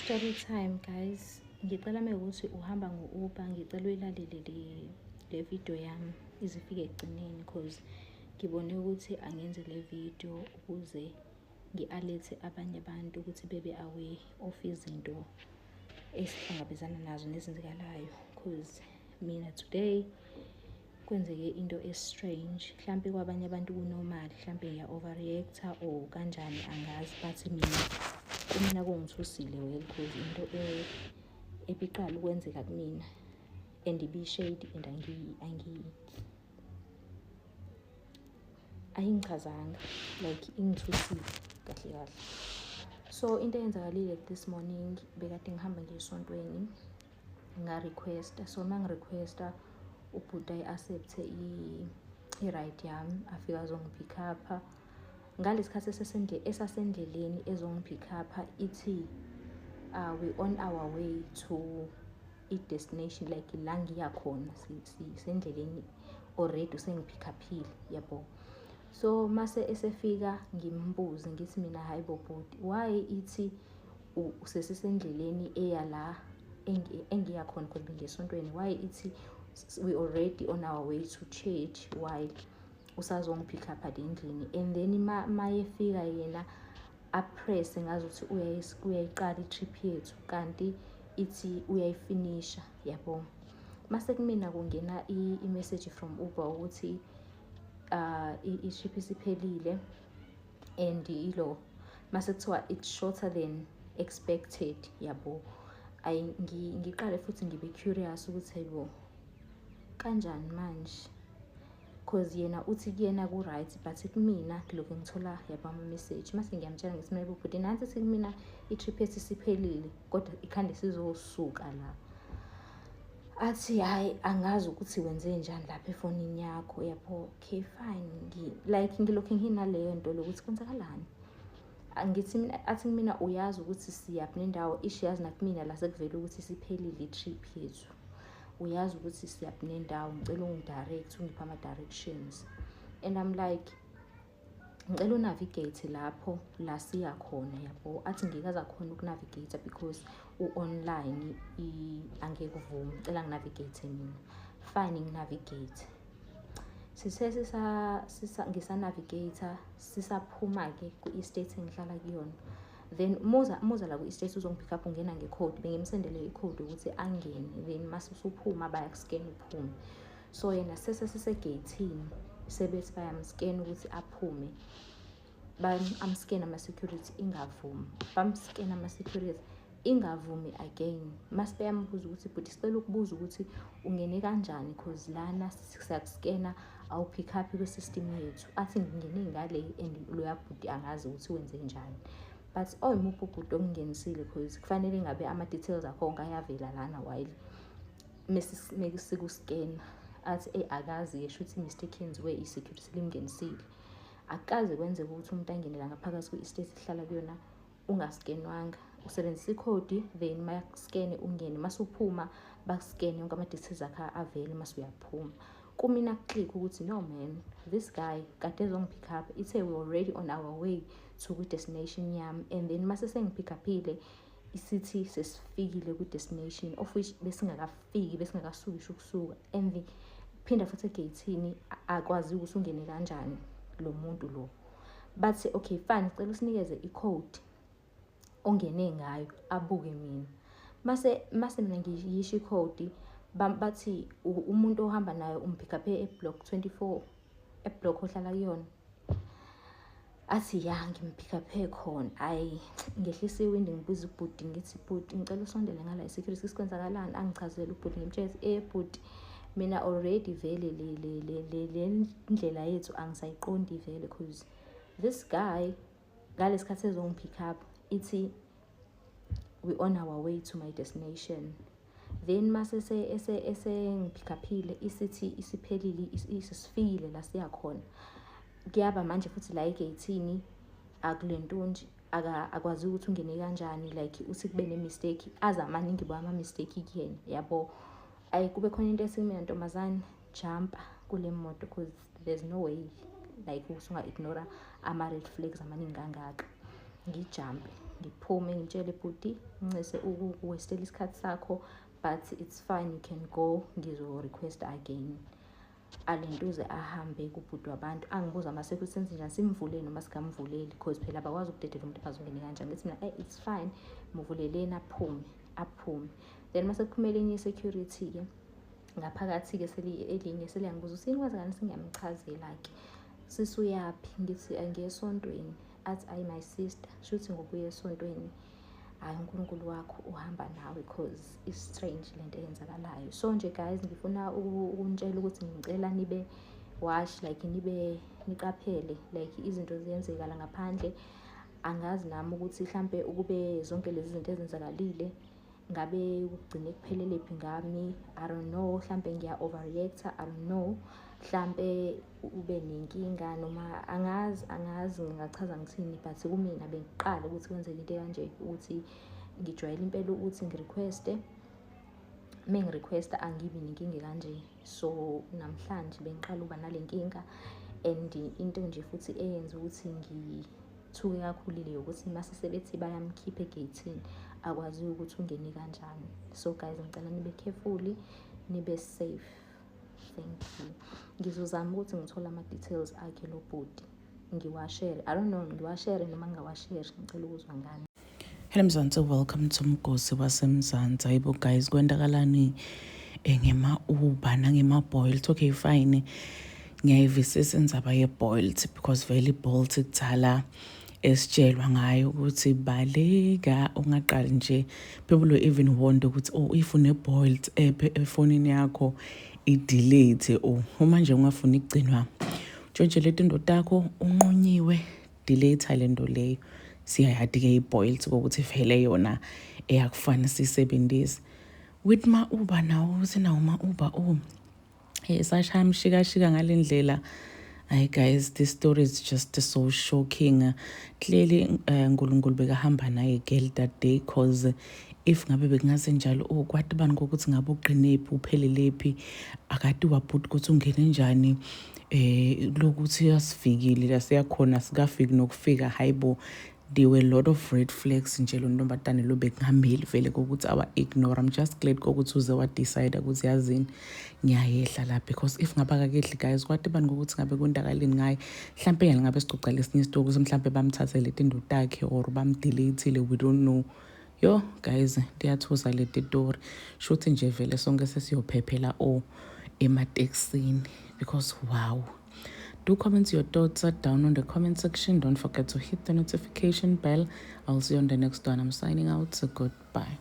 Story time guys, ngicela mekuthi uhamba ngo-Uber, ngicela uyilalele le video yami ize ifike ekugcineni, cause ngibone ukuthi angenze le video ukuze ngi-alert-e abanye abantu ukuthi bebe aware of izinto esihlangabezana nazo nezenzekalayo, cause mina today kwenzeke into e-strange. Hlampe kwabanye abantu ku-normal, hlampe ngiya-overreact-a or kanjani, angazi, but mina kumina kungithusile well, cause into ebiqala ukwenzeka kumina and ibi-shady and ayingichazanga, like ingithusile kahle kahle. So into eyenzakalile this morning, bekade ngihamba ngiye esontweni, nga-requesta. So uma ngi-requesta, ubhuti ayi-accept-e i-ride yami, afike azongi-pick up-a. Ngalesi khathi esasendleleni ezongi-pick up-a, ithi we on our way to i-destination, like la ngiya khona, sisendleleni already, usengi-pick up-ile, yabo. So mase esefika ngimbuze, ngithi mina, "Hayi bo bhuti, why ithi sesisendleleni eya la engiya khona, cause bengiya esontweni, why ithi we already on our way to church while usazongi-pick up endlini?" And then mayefika yena a-press ngazuthi uyayiqala i-trip yethu, kanti ithi uyayifinisha, yabo. Mase kumina kungena i-message from Uber ukuthi i-trip isiphelile and ilo mase kuthiwa it's shorter than expected, yabo. Ayi, ngiqale futhi ngibe curious ukuthi hayibo, kanjani manje, cause yena uthi kuyena ku-right, but kumina ngilokhu ngithola, yabo, ama-message. Mase ngiyamtshela, ngithi mina, "Bhuti, nansi ithi kumina i-trip yethu isiphelile, kodwa ikhande sizosuka la." Athi, "Hhayi, angazi ukuthi wenze njani lapha efonini yakho," yabo. Okay, fine, like ngilokhu nginaleyo nto lokuthi kwenzakalani. Ngithi mina, athi kumina, "Uyazi ukuthi siyaphi nendawo ish, yazi nakumina la sekuvele ukuthi isiphelile i-trip yethu. Uyazi ukuthi siyaphi nendawo, ngicela ungi-direct, ungiphe ama-directions." And I'm like, "Ngicela u-navigate lapho la siya khona," yabo. Athi ngeke aze akhona uku-navigate because u-online, angeke uvume, ngicela ngi-navigate mina. Fine, ngi-navigate. Sithe ngisa-navigate, sisaphuma-ke ku-estate engihlala kuyona, then muza la ku-estate uzongi-pick up, ungena ngekhodi. Bengimsendele ikhodi ukuthi angene, then mase usuphuma bayaku-scan uphume. So yena sesesisegeyithini, sebethi bayam-scan ukuthi aphume, am-scan ama-security, ingavumi. Bam-scan ama-security, ingavumi again. Mase beyambuza ukuthi, "Bhuti, sicela ukubuza ukuthi ungene kanjani, cause lana siyaku-scan-a, awu-pick up kwi-system yethu." Athi, "Ngingene ngale," and loya bhuti angazi ukuthi wenze njani, but oyimuphi ubhuti okungenisile, cause kufanele ngabe ama-details akho onke ayavela lana while mesiku-scan. Athi, "Eyi, akazi-ke, shuthi i-mistake yenziwe i-security limngenisile." Akukaze kwenzeka ukuthi umuntu angene la ngaphakathi kwi-estate ehlala kuyona unga-scan-wanga. Usebenzisa ikhodi, then mayaku-scan ungene, mase uphuma baku-scan, yonke ama-details akho avele, mase uyaphuma. Kumina ku-click ukuthi no man, this guy kade ezongi-pick up, ithe we already on our way to kwi-destination yami, and then mase sengi-pick up-ile isithi sesifikile kwi-destination, of which besingakafiki, besingakasuki isho ukusuka. And phinda futhi egeyithini akwazi ukuthi ungene kanjani lo muntu lo. Bathi, "Okay, fine, cela usinikeze i-code ongene ngayo." Abuke mina, mase mina ngiyisho ikhodi, bathi, "Umuntu ohamba nayo um-pick up e-block 24, e-block ohlala kuyona?" Athi, "Ya, ngim-pick up khona." Ayi, ngehlisa iwindi, ngibuza ubhuti, ngithi, "Bhuti, ngicela usondele ngala, i-security, sikwenzakalani?" Angichazele ubhuti, ngimtshela ukuthi, "Bhuti, mina already vele le ndlela yethu angisayiqondi vele, cause this guy ngalesi khathi ezongi-pick up ithi we on our way to my destination, then mase esengi-pick up-ile isithi isiphelile, sesifikile la siya khona. Kuyaba manje futhi la egeyithini akulentonje, akwazi ukuthi ungene kanjani, like uthi kube ne-mistake." Aze amaningi bo ama-mistake kuyena, yabo. Ayi, kube khona into ethi kumina, "Ntombazane, jumpa kule moto, cause there's no way like ukuthi unga-ignore ama-red flags amaningi kangaka." Ngijampe. Ngiphume ngitshele bhuti, ncese ukuwastela isikhathi sakho, but it's fine, you can go, ngizo-request again. Alentuze ahambe kubhuti wabantu, angibuza ama-security senze njani, simvulele noma singamvuleli, because phela abakwazi ukudedela umuntu abazongene kanjani. Ngithi mina, it's fine, muvuleleni aphume, aphume. Then mase kuphumele enye i-security-ke ngaphakathi-ke, elinye seliyangibuza ukuthi yini kwenzakani. Sengiyamchazela-ke, sisuyaphi? Ngithi ngiye esontweni. Athi, ayi my sister, shuthi ngokuya esontweni, hhayi uNkulunkulu wakho uhamba nawe, cause is-strange lento eyenzakalayo. So nje guys, ngifuna ukunitshela ukuthi ngicela nibe wash, like nibe niqaphele, like izinto ziyenzeka la ngaphandle. Angazi nami ukuthi mhlampe ukube zonke lezi zinto ezenzakalile ngabe kugcine kuphelelephi ngami. I don't know, mhlampe ngiya-overreacta, I don't know, mhlampe ube nenkinga noma angazi, angazi ngingachaza ngithini, but kumina bengiqala ukuthi kwenzeke into ekanje, ukuthi ngijwayele impela ukuthi ngirequeste, uma ngirequesta angibi nenkinga kanje. So namhlanje bengiqala ukuba nale nkinga, and into nje futhi eyenza ukuthi ngithuke kakhulu ile yokuthi mase sebethi bayamkhipha egeyithini, akwaziwa ukuthi ungene kanjani. So guys, ngicela nibe careful, nibe safe. Thank you. Ngizozama ukuthi ngithole ama-details akhe lo bhuti, ngiwashere. I don't know, ngiwashere noma ngingawasheri, ngicela ukuzwa ngani. Hello Mzansi, welcome to Mgosi waseMzansi. Hayibo guys, kwenzakalani ngema-Uber nangema-Bolt? Okay fine, ngiyayivisisa indzaba ye-Bolt because vele i-Bolt kudala esitshelwa ngayo ukuthi baleka, ungaqali nje. People will even wonder ukuthi, oh, if une-Bolt app efonini yakho, i-delete or uma nje ungafuni ukugcinwa ntshontshe tinto takho, unqunyiwe, delete le nto leyo. Siyayati-ke i-Bolt kokuthi vele yona eyakufana siyisebenzise. With ma-Uber nawo, ukuthi nawo ma-Uber, oh, sashaya mshikashika ngale ndlela. Hayi guys, this story is just so shocking. Clearly uNkulunkulu bekahamba naye girl that day, cause if ngabe bekungasenjalo, oh, kwathi bani kokuthi ngabe uqinephi, uphelelephi, akati wabhuti ukuthi ungene njani lokuthi asifikile la siyakhona, sikafiki nokufika. Hayibo, there were a lot of red flags nje lo ntombazane lo bekungameli vele kokuthi awa-ignore. I'm just glad kokuthi uze wa-decide ukuthi yazini, ngiyayehla la, because if ngabe akakehli guys, kwathi bani kokuthi ngabe kwenzakaleni ngaye? Mhlampe yena ngabe sicoca lesinye isitori ukuthi mhlampe bamthathele tinto takhe or bamdeletile, we don't know. Yo guys, tiyathusa leti tori. Shuthi nje vele sonke sesiyophephela o ematekisini, because wow. Do comment your thoughts down on the comment section. Don't forget to hit the notification bell. I'll see you on the next one. I'm signing out, so goodbye.